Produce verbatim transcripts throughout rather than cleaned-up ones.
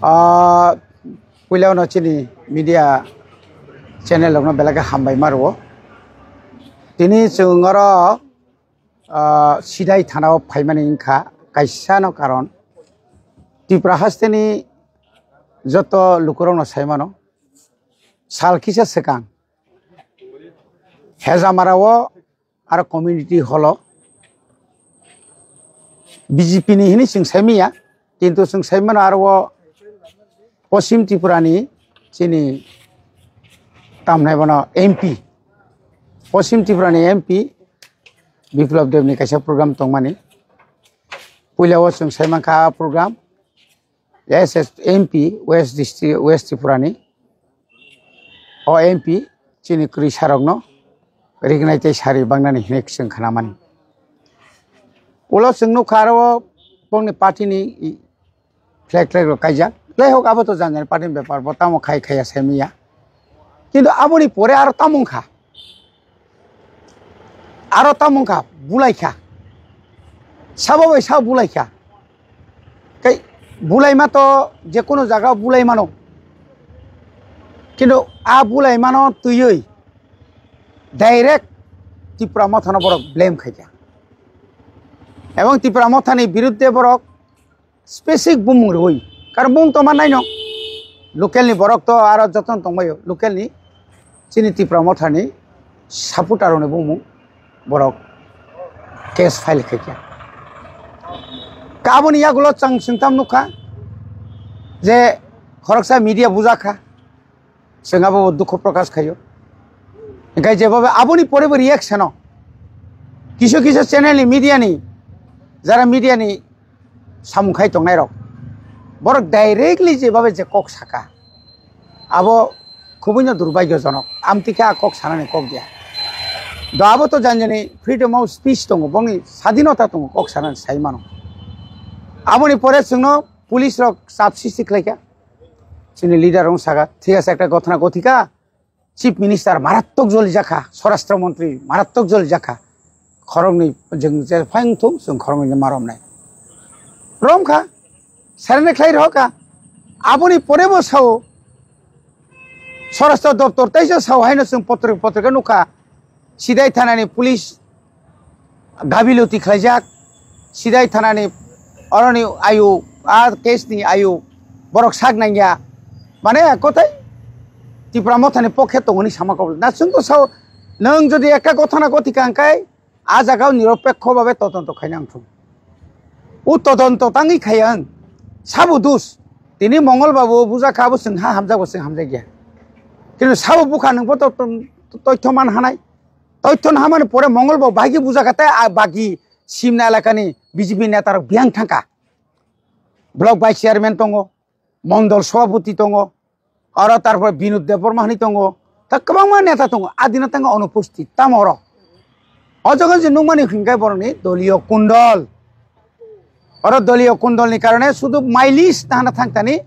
Ah, puila no chini media channel rokno belai khe hambai ma rwo. Tini chwng oro, ah, Sidai thana o phaimani wngkha kaisa no karon. Tripura hasteni joto lukurok no sai mano. Sal kisa swkang Hejamara o aro community hall o B J P ni hini chwng sai manya, kintu chwng sai mano aro o Poschim Tripura ni chini tamnai bono M P, Poschim Tripura ni M P Biplab Deb ni kaisa program tongmani. Puila o chwng sai mankha program S S M P West District, West Tripura ni. O M P chini kwrwi sarokno rignai tei sari bangnani hinwi chwng khnamani. Ulo chwng nukha aro bongni party ni flag, flag rok kaijak. Jaihok, abo to janjani party ni bepar, bo tamo khai khaiya sai manya. Kintu aboni pore aro tamo wngkha? Aro tamo wngkha, bulaikha. Sabo bai sabo bulaikha. Tei bulaima to je kono jaga o bulai mano. Kintu a bulaimano twiwi direct Tipra Mothano borok blame khaikha. Ebong Tipra Mothani biruddhe borok specific bumung rwui. Karon bumung tongma naino. Local ni borok to aro jotono tongbaio. Local ni chini Tipra Mothani supporter rokni bumung borok case file khaikha. Ka aboni yagulo chwng singtam nukha je khoroksa media bujakha. Chwng abo dukhu prokash khaio. Hinkhe jebaba aboni pore bo reaction o kisu kisu channel ni media ni, jara media ni samung khai tongnai rok, borok directly jebaba je kok saka, abo khubui no durbagyojonok. Amtwi khe a kok sanani kok dia. Do abo to janjani freedom of speech tongo, bongni sadinota tongo, kok sanani sai mano. Aboni pore chwngno police rok chap sristi khlaikha. Chini leader rok saka, thik ase, ekta ghotona ghotika, chief minister marattok joli jakha, swarashtra montri marattok joli jakha, khoroknwi jwng je phai wngthung, chwng khoroknwi no ma romnai. Romkha, serene khlai rohorkha. Aboni pore bo sao, swarashtra doptor teisa sao haino chwng potri-, potrika nukha, Sidai thanani police gabiluti khlaijak, Sidai thanani oroni ayu, a case ni ayu borok sak nangya, mane kotai Tipra Mothani pokhe tongoni sama kobol. Na chwng to sao, nwng jodi ekka ghotona ghotika hwnkhe a jaga o niropekho babe todonto khaina wngthung. O todonto tangwi khaya wng, sabo dos. Tini Mongol Babu bujakha, abo chwng ha hamjak, bo chwng hamjakya. Kintu sabo bukha nwng bo to, to, toithyo man hanai. Toithyo no hamani pore Mongol bo bahai khe bujakha tei a bagi Simna elakani B J P neta rok biyang thangkha. Block vice chairman tongo, mondol sobhapoti tongo, aro tarpore Binod Debbarma hinwi tongo, ta kwbangma neta tongo, a dino tangkha onupusthit. Tamo oro? O jaga je nukmani hinkhe borokni doliyo kundol. Oro doliyo kundolni karone sudu mileage tahana thangtani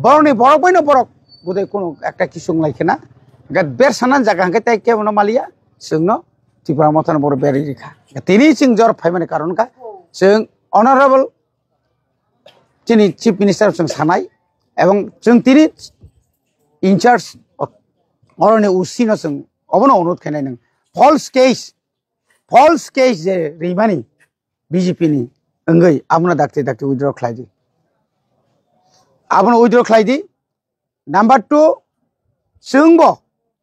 borokni borok baino borok budai kunu ekta kisung lai khena. Ga ber sanan jaga hwnkhe tei kebono maliya, chwngno Tipra Mothano borok berwi rikha. Tini chwng jor phaimani karon wngkha chwng honorable chini chief minister chwng sanai, ebong chwng tini in charge oroni O C no chwng obono onurod khainai nwng false case, false case je rimani B J P ni wngwi abono dakti dakti withdraw khlai di. Abono withdraw khlai di. Number two, chwngbo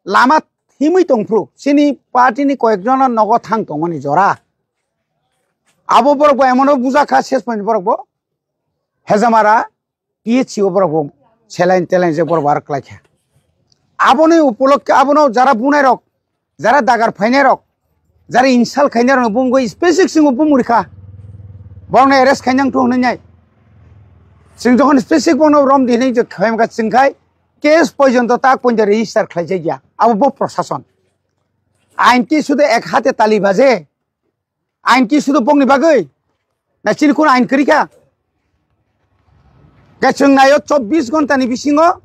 lama himwi tongphru chini party ni koyekjono nogo thang tongmani jora. Abo borok bo emono bujakha ses point borok bo Hejamara P H C o borok bo saline teline je borok bo aro klaikha. Aboni upolokhe abono jara bunai rok, jara dagar phainai rok, jara insult khainai rok bumgwi specific singo bumuri kha. Borokno arrest khainang thung hwnwi nai. Chwng jokhon specific bono rom di hwnwi je khaimkha chwngkhai case porjonto tak porjonto register khlaijakya. Abo bo prosason. Ain ki sudu ek hate tali baje. Ain ki sudu bokni bagwi? Na chini kun ain kwrwi kha? Khe chwng naio chobbish ghonta ni bisingo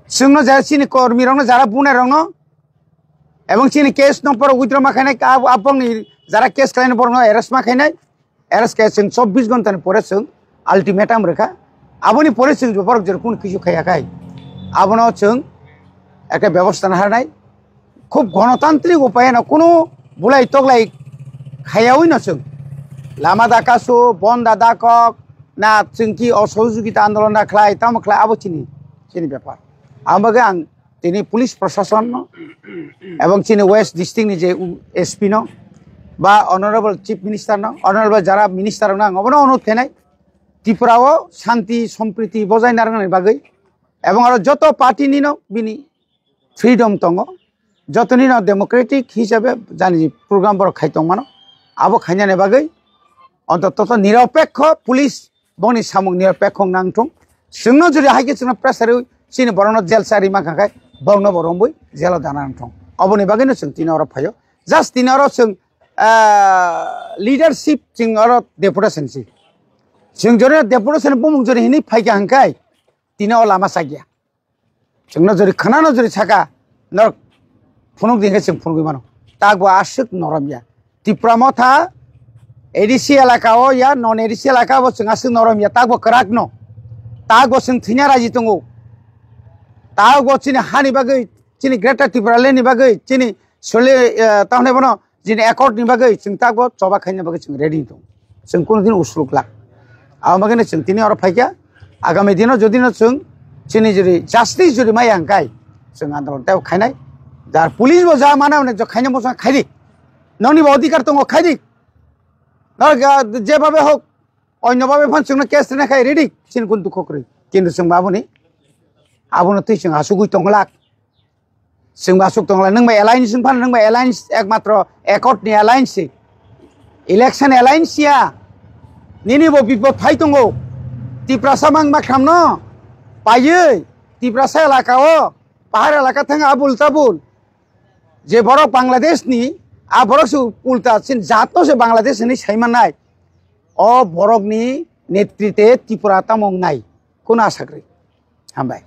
chwngno jara chini kormi rokno jara bunai rokno ebong chini case no borok withdraw ma khainai, abo, abongni jara case khlainai borokno arrest ma khainai, arrest khe chwng chobbish ghonta ni pore chwng ultimatum rwkha. Aboni pore chwng borok jora kunu kisu khaiya khai, abono chwng ekta bebosta naharnai. Khub gonotantrik upayeno kunu bulai toklai khaiyawi no chwng lama da kasu, bon da da kok, na chwng ki osojogita andolon da khlai, tamo khlai, abo chini, chini bepar. Ang bagwi ang tini police proshasonno ebong chini West District ni je u-, S P no ba Honorable Chief Minister no, Honorable jara minister no ang obono onurod khainai, Tripura o shanti sompriti bojai narwknani bagwi ebong aro joto party ni no bini freedom tongo, joto ni no democratic hisabe jani program borok khai tongmano, abo khainani bagwi ontoto to niropekho police bongni samung niropekho nang thung. Chwngno jodi hai khe chwngno pressure rwi chini borokno jail chari mankha khai borokno bo romwi jail o dana nang thung. Oboni bagwino chwng tini oro phaio. Just tini oro chwng, ah, leadership chwng oro deputation si. Chwng jodi deputation bumung jodi hinwi phaikha hwnkhai tini o lama chakya. Chwngno jodi khwnano jodi saka norok phunuk di hwnkhe chwng phunugwi mano. Takbo aswk norom ya. Tipra Motha A D C elaka o ya, non A D C elaka bo chwng aswk norom ya, takbo kwrak no. Takbo chwng thwina raji tongo. Takbo chini hani bagwi, chini Greater Tipraland ni bagwi, chini sole, eh, tamni bono chini accord ni bagwi chwng takbo choba khaina bagwi chwng ready tong. Chwng kunu din usluk lak. Abo bagwi chwng tini oro phaikha. Agami dino jodi no chwng chini jodi justice jodi maya hwnkhe chwng andolon tei khainai. Jar police bo ja mana hwnwi khaina bosong khaidi. Nongni bo adhikar tongo khaidi. Nor ga-, jebabe hok, onyo babe phan chwngno case rina khai ready, chini kun dukho kwrwi. Kintu chwng baboni, abono twi chwng asugwi tongwlak. Chwng ba asuk tongwlak, nwng bai alliance wng phano, nwng bai alliance ekmatro accord ni alliance se. Election alliance ya. Nini bo bipod phai tongo. Tiprasa mang makhram no. Paiwi, Tiprasa elaka o, pahar elaka thang abul tabul. Je borok Bangladesh ni, a borok se ulta, chini jat no se Bangladesh hinwi sai mannai. O borok ni netrite Tripura tamo wngnai. Kuno asa kwrwi. Hambai.